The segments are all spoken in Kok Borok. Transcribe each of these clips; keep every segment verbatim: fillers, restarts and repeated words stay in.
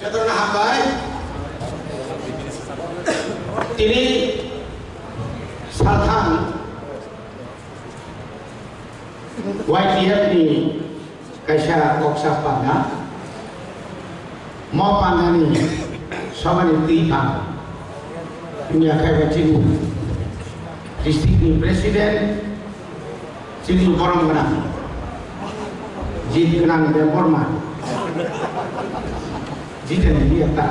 Jotono hambai. Tini salthang Y T F ni kaisa koksa panda. Mo pandani somani twi pang. Wngya khe bo chini district ni president, chini borom gwnang, jit gwnang Debbarma, jiten liya ta.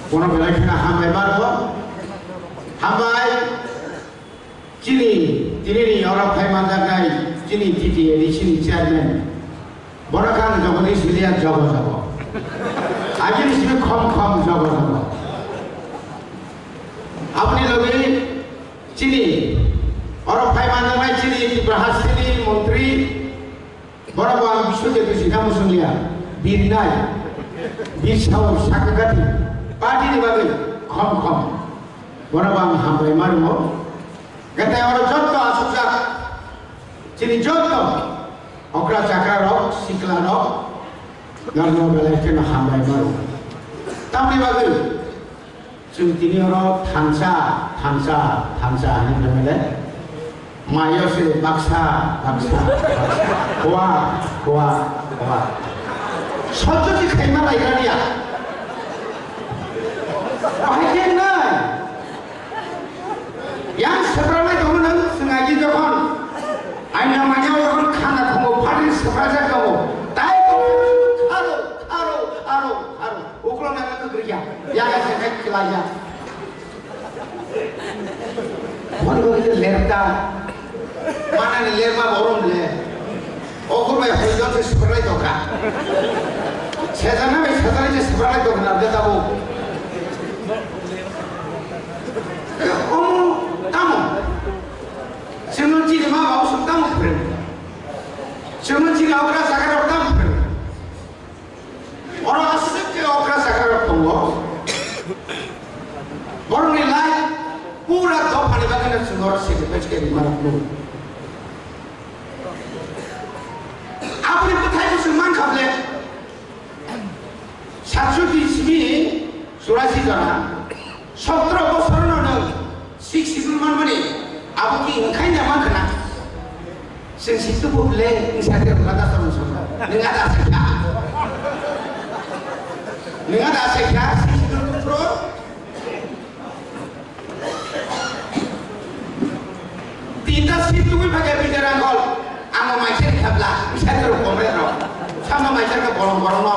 Bono belai kheno hambai ma rwo. Hambai. Chini, tinini oro phai manjaknai chini T T A D C ni chairman, borok ang jogoni siliya jogo jogo. Agini simi khom khom jogo jogo. Aboni logi chini oro phai manjaknai chini Tripura hasteni montri, borok bo ang Biswajit Singha musung liya, birnai, birsao sakagati, party ni bagwi khom khom. Borok bo ang hambai ma rwo. Gete oro jotto asukjak, chini jotto okra chakra rok, sikla rok, norno belai kheno hambai ma rwo. Tamni bagwi chwng tini oro thansa, thansa, thansa hinwi mele. Mayo se baksa, baksa, baksa. Koa, koa, koa. Sotto ti khaima lai gani ya. Bahai khe nai. Yang seberang lai dong nang sengaja jokhon. Aina manya jokhon khana thongo, phari seberang jak thongo. Tai ko kharo, kharo, kharo, kharo. Uklok nang kagriya. Yang se khai khilaiya. Phone ko khe lerta. Mana ni lerma borom le. Okur bai hoi don se seberai doka. Sejana bai sejana se seberai doka na de tabo. Omo tamo. Sino chini ma babu sung tamo kre. Sino chini okra sakar tamo kre. Oro aswk khe okra sakra rok tongo. Borokni life pura dophani bagwino chwng oro sacrifice khe rwma rok nukgo. Aboni bwthai bo chwng mankha ble. Satshoti simi churasi jona, sotro bosorno nwng Sixth Schedule manmani abo ki wngkhaina mankha na? Chwng si tubu le wngsa khe wngkha da, chwng wngsa kha. Nwng ada se kha. Nwng ada se kha, Sixth Schedule tubro. Tinta seat tubui phaikha Bijoy Rangkhol. Amo maisari khabla, wngsa khe rw comrade rok. Sama maisari khe bolong bolong no.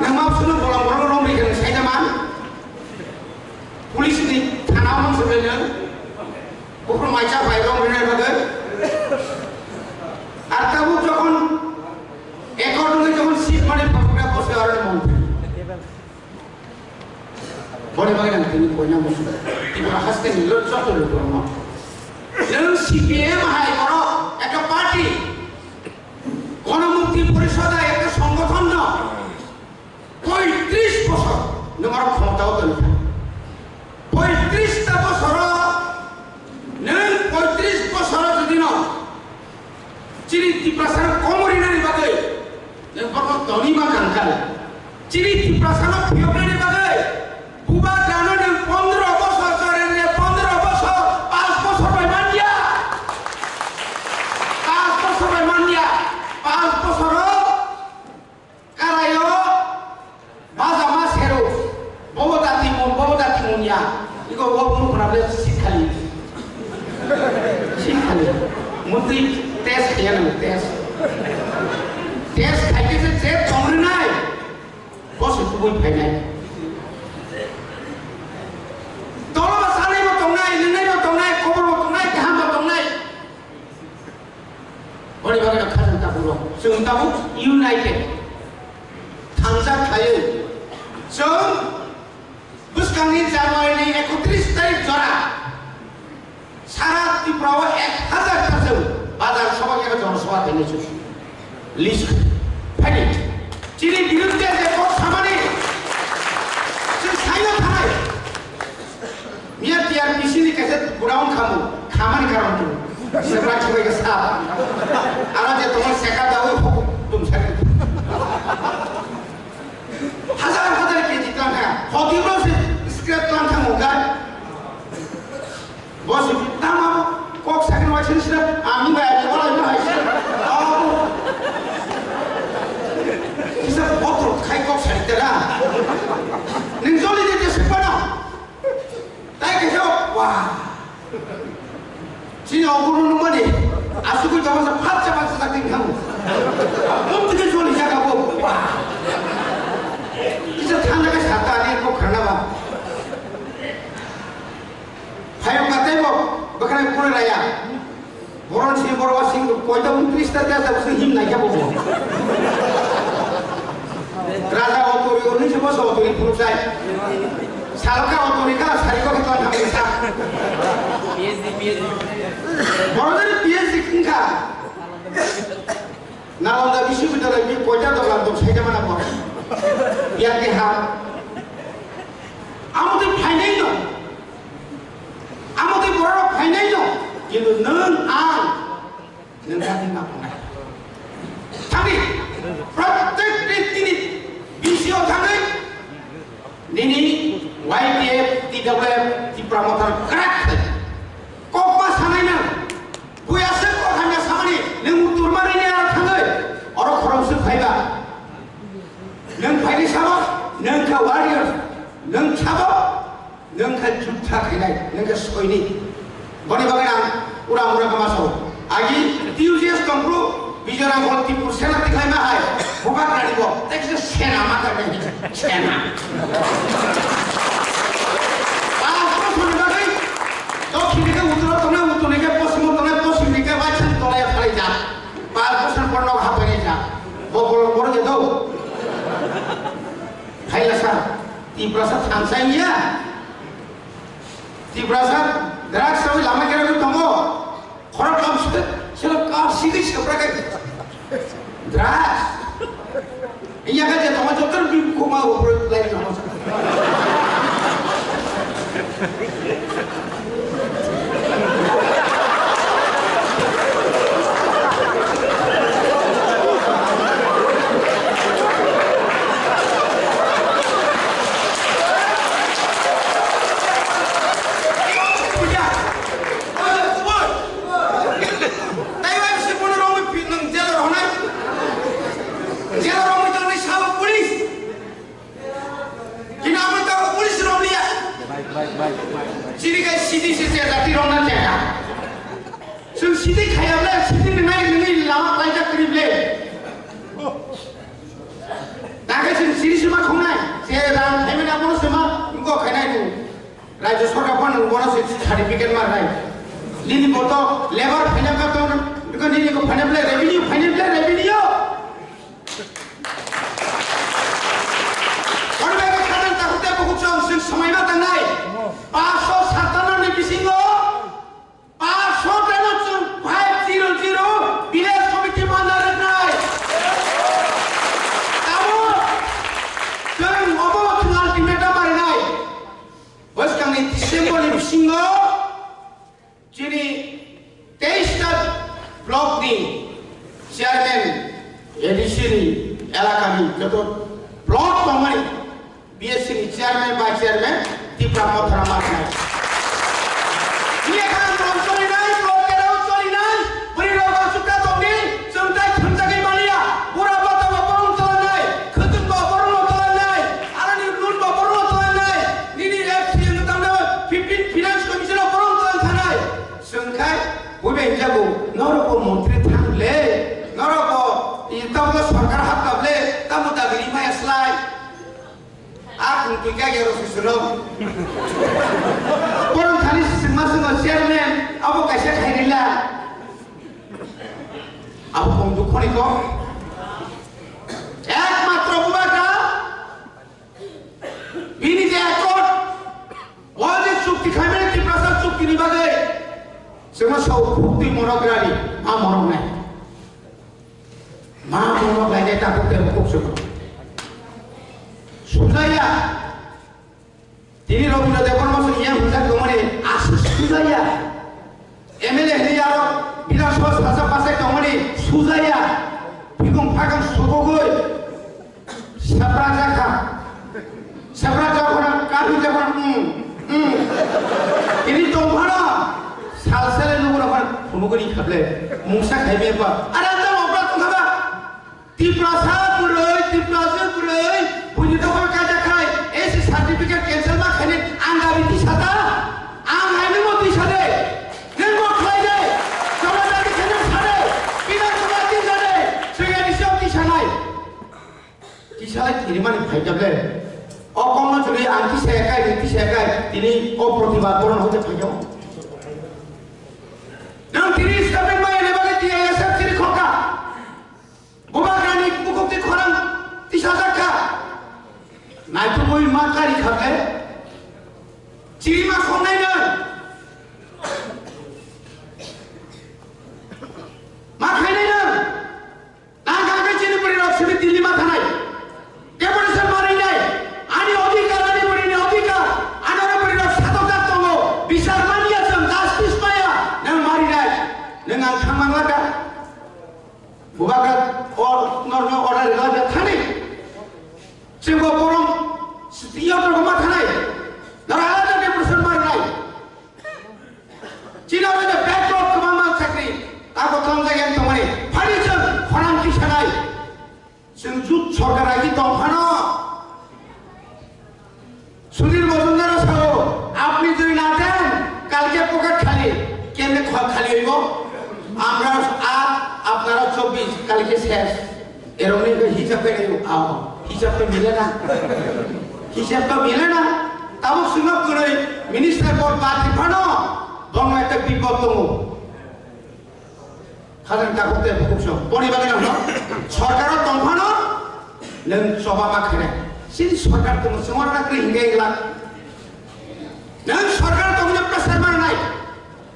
Nwng ma suno bolong bolong rong ri khe nwng saida man. Police ni thana o mangsa bai nwng. Buphuru maisa bai rong rinai bagwi. Ar tabuk jokhon accord wngwi jokhon seat mani phakra bose aro montri. Boni bagwi nang tini koina musu. Tripura haste ni lo joto lo borok no. Nwng C P M hai borok ekta party. Gonomukti Porishod hai ekta songothon no. Poitris bosor nwng aro khomotao tongkha. Poitris ta bosoro nwng poitris bosoro jodi no chini Tiprasano komorinani bagwi nwng bono toni ma kangkal. Chini Tiprasano phiyoknani bagwi bubagrano nwng pondro bosor, jorenne pondro bosor, panch bosor bai manya. Panch bosor bai manya. Panch bosoro Karaio baja ma sero, bobo dati mun, bobo dati mun ya. Iko wo mun khna ble sikhali. Sikhali. Mutwi test khaya nang, test. Test khaike se je tongrinai. Bo se tubui phainai. Tolo ba sanai bo tongnai, nwngnai bo tongnai, kobor bo tongnai, kaham bo tongnai. Boni bagwi no khajang tabuk rok. Chwng tabuk united. Thangjak khaiwi. Chwng bwskangni January ni ekotris tarik jora sara Tripura o ek hajar ta chwng bazar sobha khe jona sobha khainai chwng. List phaidi. Chini biruddhe je kok samani chwng saino thanai. Miya T R P C ni kaisa godown khamu, khamani karon tu. Sebra chubai ka sa. Ara je tongo seka dawi hok tum sari. Saloka otorika sariko khe tong hamisa. P H D, P H D. Borok ni P H D wngkha. Nalanda Biswabidhyalaya ni koita dogan tong saida mana borok. Yang keha. Amo tei phainai no. Amo tei borok phainai no. Kintu nwng ang Nang kati ma phanai. Thangdi, protek ni tini B C O thangdi. Nini Y T F, T W F, Tipra Motha kwrak khai. Kokma sanai nang. Buya se kok hamya samani, nang utur mani ni ara thangdi. Oro khorang se phaiba. Nang phaini sabo, nang kha warrior. Nang sabo, Nwng kha jutta khainai, nwng kha soinik. Boni bagwi ang ura mura kama sao. Agi T U J S tongphru, Bijoram hol Tipur Sena tikhlai ma hai. Bubagrani bo, tei kisa Sena ma kha nai, Sena. Pas bochor ni bagwi, dokhin ni khe uttor tongnai, uttor ni khe poschim tongnai, poschim ni khe waichang tongnai, phalai ja. Pas bochor porno hapai ja. Bo bolong boro je do. Haila sa, Tiprasa thansa ya. Tiprasa drugs sawi lama kira tongo. Khorok lam sila, sila kap sidi sabra kai. Drugs. Iya ka je tongo jotor bi kuma upre lai tongo. Taiwan se bono romwi pi-, nwng jela rohonai. Jela romwi tongnai sabo police. Kini abo tabo police romliya. Chini kai sidi se se jati romna chaya. Sung sidi khaya ble, sidi nai nini lama kaijak kri ble. Naga sung sidi suma khungnai. Se ran thaimen abono suma ngo khainai tu. Rajya Sorkar phano nwng bono se certificate ma rwnai. Nini boto labour phaina kha to, bikon nini ko phaina ble revenue, phaina ble revenue. Kono bai khe khajang ta hute bukuchung sing samai ma tangnai. Paanch sho satanno ni bisingo paanch sho teno chwng five zero zero village committee ma na rwnai. Tamo chwng obo chwng ultimatum ma rwnai. Bwskangni December ni bisingo chini teis ta block ni chairman, A D C ni elaka ni joto block tongmani B S C ni chairman, vice chairman, Tipra Mothra Marnai. Iya kan tong choli nai, tong kerao choli nai, bwrwi rok asukta tong di, chwng tai thumjagwi maliya, bura bata bo borong tola nai, khwtwng bo borong tola nai, arani lun bo borong tola nai, nini F C ang tang nai, fifteen finance commission o borong tola thanai. Chwng khai, buibai hinjago, norok bo montri thang le, norok bo, i tablo sorkar hapkap le, tamo dagri maya slai. A kung twi kaya rw sisino. Porong thani sisingma singo chairman, abo kaisa khairila. Abo kung dukhoni ko. Ekmatro bubagra, bini je accord, o je chukti khaimani Tiprasa chukti ni bagwi, sima sau khukti morok rani, ma morok nai. Ma bono lainai tabuk tei bukuk sukro. Sujaya. Tini Robindra Debbarma song yang hwnjak tongmani aswk sujaya. M L A hwnwi aro Bidhan Sabha sasak pasai tongmani sujaya. Bikung phakang sukogwi. Sabra jakha. Sabra jakha na, kahi jakha na, mm, mm. Ini tongphano. Sal sale nugura phano phunuguri khable. Mungsa khaibe ba. Ara ta obra tongkhaba. Tiprasa bwrwi, Tiprasa bwrwi. Buini tongkhaba kaja khai. S C certificate cancel ma khaini ang dabi tisata. Ang haini mo tisade. Neng mo khlai de. Jona dabi khaini sade. Pina jona tisade. Sengani siyok tisanai. Tisalai tini mani phaikya ble. O kongno chwrwi ang tisa ekai, tisa ekai, tini o protibad boron hoite phaikya. Nang tini statement bai ne bagwi T I S F tini khokha. Bubagrani bukhuk twi khorang tisa jakha. Naitung Twi ma kari kha khe chiri ma khongnai nang. Ma khainai nang. Nang kha khe chini bwrwi rok simi Delhi ma thanai. Deputation ma rinai. Ani odhikar, ani bwrwini odhikar. Ani oro bwrwi rok satok jak tongo. Bichar manya chwng, justice maya. Nang ma rinai. Nang ang thang mang laka. Bubagra or, nor, nor order rila jak thani. Chwng bo borom sitio to ma thanai. Nor ala jak deputation ma rinai. Chini oro je backlog kwbangma chakri, abo tongjagan tongmani, phani chwng khorang tisanai. Chwng jut sorkar agi tongphano. Sudhir Majumdar sao, apni jodi na den, kalke pocket khali, kemne kho-, khali hoibo? Amra aat, apnara chobbish, kalke shesh. Eromni ko hisab pe nahi, ao, hisab pe mile na. Hisab to mile na. Tabuk swngo kwrwi minister bo bati phano, bono ekta bipod tongo. Khajang takhuk te bukhuk song. Boni bagwi no, sorkar o tong phano, nwng choba ma khainai. Sini sorkar tongo, chwng oro na kwrwi hingke glak. Nwng sorkar tongno pressure manai.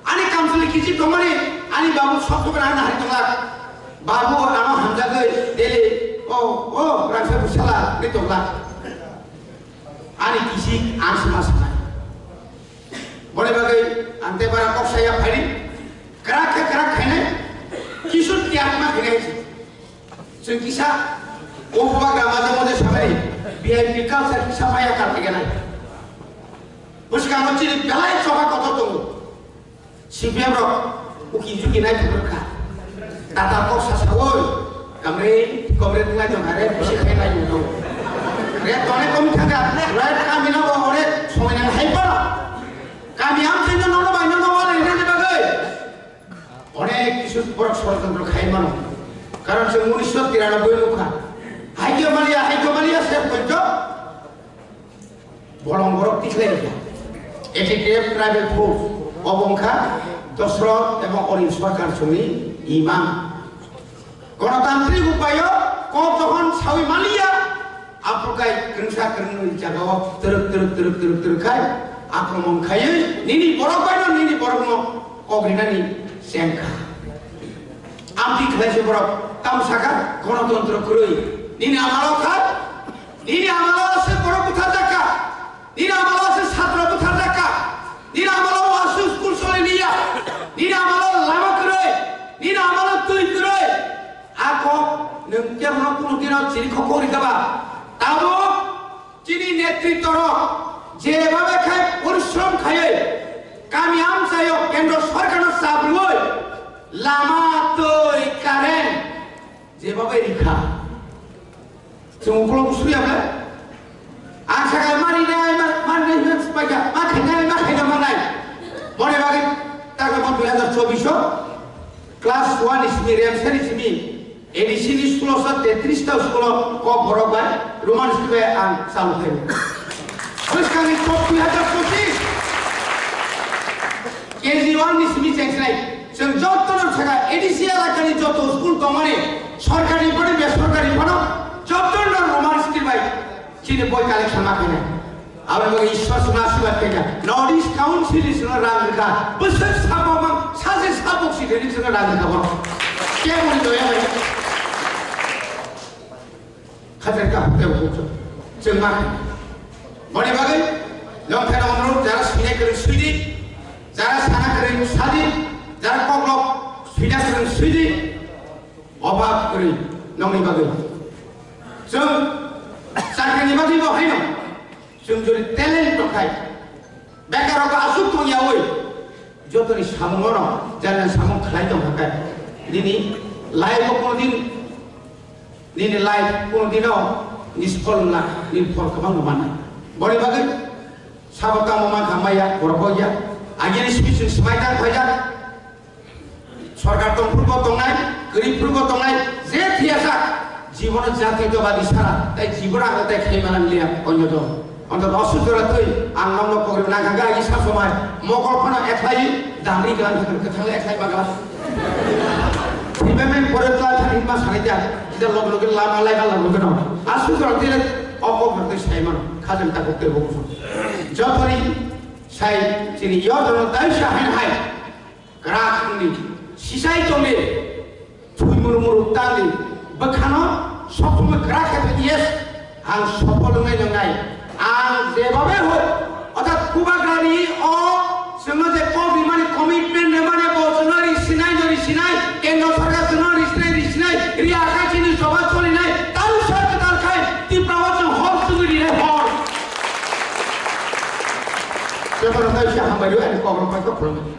Ani kamchwlwi kichi tongmani, ani babu sok sok na hari tonglak. Babu ano hamjagwi daily, o, o, rangsa busala ni tonglak. Ani kichi ang sama sama. Boni bagwi ang te bara kok saya phari. Krak khe krak khainai. Kisu tiak ma khainai. Chwng kisa, o bubagra maje maje samani, V I P culture kisa maya kar khe nai. Bwskango chini belai choba kotor tongo. C P M rok uki juki nai thwk kha. Tata kok sa sawi, kamre, kamre tungai tong kha, re bisi khai nai nung. Re tone komi thangka, re kami no bo ore somoi nang hai pa. Kami am tei no no bai no no wale rene bagwi. Onek kisu borok sorojontro khai mano. Karon chwng unisho tiranoboi nukha. Haikhe maliya, haikhe maliya, se poito bolong borok tikhlai rikha. A T T F tribal force, obo wngkha Dosrot ebong Orin Sarkar chwngni imang. Gonotantrik upayo kok jokhon sawi maliya, Aphuru kai kwrwngsa kwrwngni jagao twrwk twrwk twrwk twrwk twrwk khai akromon khaiwi nini borok baino nini borokno kok rinani chengkha. Amtwi khlaisi borok tamo sakha, "Gonotontro kwrwi." Nini amalo kha, nini amalo se borok butharjakha, nini amalo se satro butharjakha, nini amalo wasu school soliliya, nini amalo lama kwrwi, nini amalo twi kwrwi. A kok nwng kebono kunu dino chini kok kok rikha ba? Tabuk chini netritwo rok jebhabe khai porishrom khaiwi kami amchaio kendro sorkarno chabrwi lama, twi, current jebhabe rikha. Chwng ukulok usui ya bwle? Ang sakha mari nai, ma-, mari nai hwnwi paikha, ma khainai, ma khaina manai. Boni bagwi takla mo dui hazar chobbish o class one ni simi, Remsa ni simi, A D C ni sulosho tetris ta school o kok borok bai, Roman script bai ang chalu khai. Bwskangni kok dui hazar pochisni K G one ni simi chengsinai. Chwng jotono sakha A D C elakani joto school tongmani, sorkari phano besorkari phano jotono Roman script bai chini boi collection ma khainai. Aboni bagwi Ishwar songno asirwad khaikha. North East Council ni songno rang rwkha. Bwswk sabok mang, sachi sabok si thani songno rang rwkha bono. Keboni doya bai. Khatar ka hokhe hokhe chwng ma khainai. Boni bagwi nongkheno onurok jara swinai kwrwi swidi, jara sana kwrwi sadi, jara koklok swina kwrwi swidi. Obhab kwrwi nongni bagwi. Chwng chakrini bagwi bo haino. Chwng jodi talent tongkhai, bekarrokbo aswk tongyaui, jotoni samungono jani samung khlai tongkha khe, nini life-o kono din, nini life kono dino nisphol wngna, nini phol kwbangno mannai. Boni bagwi sabo tamo mankha maya, borok bo ya. Agini simi chwng swmai tang phaijak. Sorkar tongphuru bo tongnai, kwrwi phuru bo tongnai, je thiyajak, jibono jatiyotabadi sara, tai jibono ang tai khai manang liya, onyo do. Onto osu jora twi, ang nokno pogri nang kha, agi sa somai, mokol phano ekhlai, dangri glan kha, kwthang ekhlai bagla. Thibemai pore tla thani ma sanai ja, jida log log lama lai gala log no. Asu jora twi, okok twi sai mano. Khajang tabuk tei bo bosong. Jotoni sai chini yodrono taisa hain hai. Kwrak wngdi. Sisai tongdi. Thwi muru muru tangdi. Bwkhano sopsomoi kwrak khe yes. Ang sopol wngnai nongnai. Ang jebabe hok. Orthat Bubagrani o chwngno je kok rimani commitment rimani bo chwngno risinai no risinai. Kendro sarkar chwngno risinai risinai. Riya kha chini soba cholinai. Taru sarkar khai. Tipra o chwng hor chwngwi rinai hor. Jotono taisa hambai rw ani kokrok pai kok khulumdi.